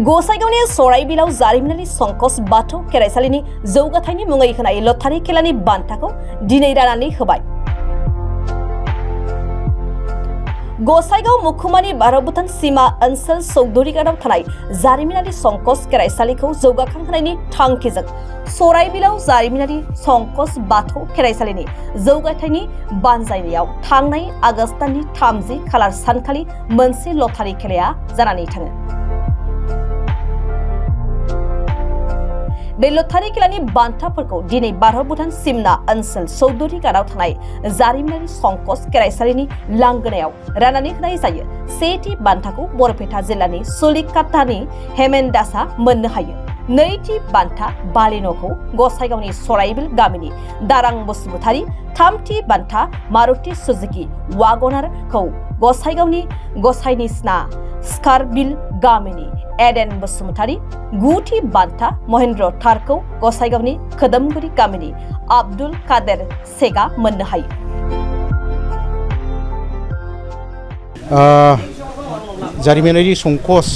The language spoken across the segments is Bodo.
गसाइगावनि सराइबिलाव जारिमिनारि संकस बाथौ खेराइसालिनि जौगाथायनि मुङै होनाय लटारि खेलानि बान्थाखौ दिनै राननानै होबाय। गसाइगाव मुखुमानि भारत भुटान सीमा ओनसोल चौधुरीघाटआव थानाय जारिमिनारि संकस खेराइसालिखौ जौगाखांहोनायनि थांखिजों सराइबिलाव जारिमिनारि संकस बाथौ खेराइसालिनि जौगाथायनि बानजायनायाव थांनाय आगस्त दाननि 30 खालार सानखालि मोनसे लटारि खेलाया जानानै थाङो। बे लटारि खेलानि बान्थाफोरखौ दिनै भारत भुटान सीमना ओनसोल चौधुरीघाटआव थानाय जारिमिनारि संकस खेराइसालिनि लांगोनायाव राननानै होनाय जायो। सेथि बान्थाखौ बरपेटा जिल्लानि सुलिकातानि हेमेनदासआ मोननो हायो। नैथि बान्था बालेन'खौ गसाइगावनि सराइबिल गामिनि दारां बसुमतारी, थामथि बान्था मारुति सुजुकी वागनारखौ गसाइगावनि गसाइनिस्ना स्कारबिल गामिनि एडेन बसुमतारी, गुथि बान्था महेन्द्र थारखौ गसाइगावनि खोदोमगुरि गामिनि आब्दुल कादेर सेगा मोननो हायो। जारिमिनारि संकस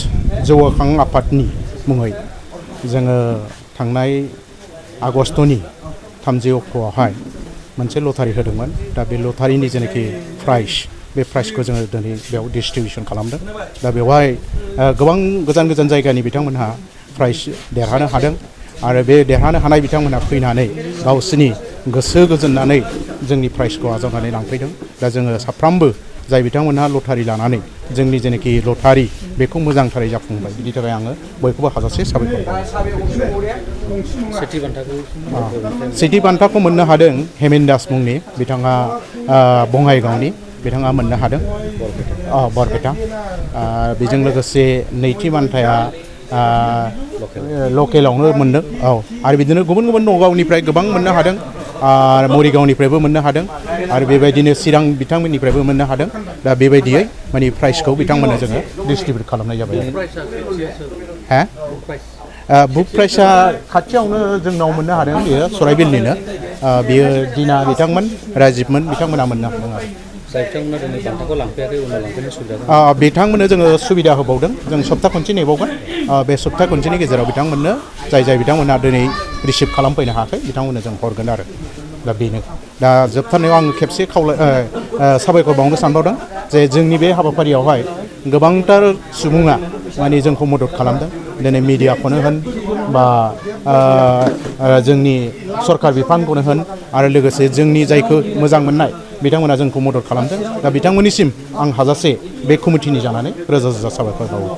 जौगाखां आफादनि मुङै जोङो थांनाय आगस्तनि 30 अक्ट'आवहाय मोनसे लटारि होदोंमोन। दा बे लटारिनि जेनाखि प्राइज, बे प्राइजखौ जोङो दिनै बेयाव डिस्ट्रिबिउसन खालामदों। दा बेवहाय गोबां गोजान गोजान जायगानि बिथांमोनहा प्राइज देरहानो हादों आरो बे देरहानो हानाय बिथांमोनहा फैनानै गावसोरनि गोसो गोजोननानै जोंनि प्राइजखौ आजावनानै लांफैदों। दा जोङो साफ्रोमबो जाय बिथांमोनहा लटारि लानानै जोंनि जेनाखि लटारि बेखौ मोजांथारै जाफुंबाय, बिनि थाखाय आङो बयखौबो हाजासे साबायखर बावो। सेथि बान्थाखौ मोननो हादों हेमेनदास मुंनि बिथाङा बङाइगावनि बिथाङा मोननो हादों बरपेटा। बेजों लोगोसे नैथि बान्थाया लकेलावनो मोनदों। आरो बिदिनो गुबुन गुबुन नगावनिफ्राय गोबां मोननो हादों आरो मरिगावनिफ्रायबो मोननो हादों आरो बेबायदिनो चिरां बिथांमोननिफ्रायबो मोननो हादों। दा बेबायदियै माने प्राइजखौ बिथांमोननो जोङो डिस्ट्रिबिउट खालामनाय जाबाय। बुक प्राइजआ खाथियावनो जोंनाव मोननो हादों, बेयो सराइबिलनिनो। बेयो दिना बिथांमोन, राजिबमोन बिथांमोना मोननो हादों आरो बिथांमोननो जोङो सुबिदा होबावदों। जों सप्ता खनसे नेबावगोन। बे सप्ता खनसेनि गेजेराव बिथांमोननो जाय बिथांमोना दिनै रिसिभ खालामफैनो हायाखै बिथांमोननो जों हरगोन आरो। दा बेनो। दा जोबथारनायाव आं खेबसे साबायखर बावनो सानबावदों जे जोंनि बे हाबाफारियावहाय गोबांथार सुबुङा माने जोंखौ मदद खालामदों। दिनै मिडियाखौनो होन बा जोंनि सरकार बिफानखौनो होन आरो लोगोसे जोंनि जायखौ मोजां मोननाय बिथांमोना जोंखौ मदद खालामदों। दा बिथांमोननिसिम आं हाजासे बे कमिटिनि जानानै रोजा रोजा साबायखर बावो।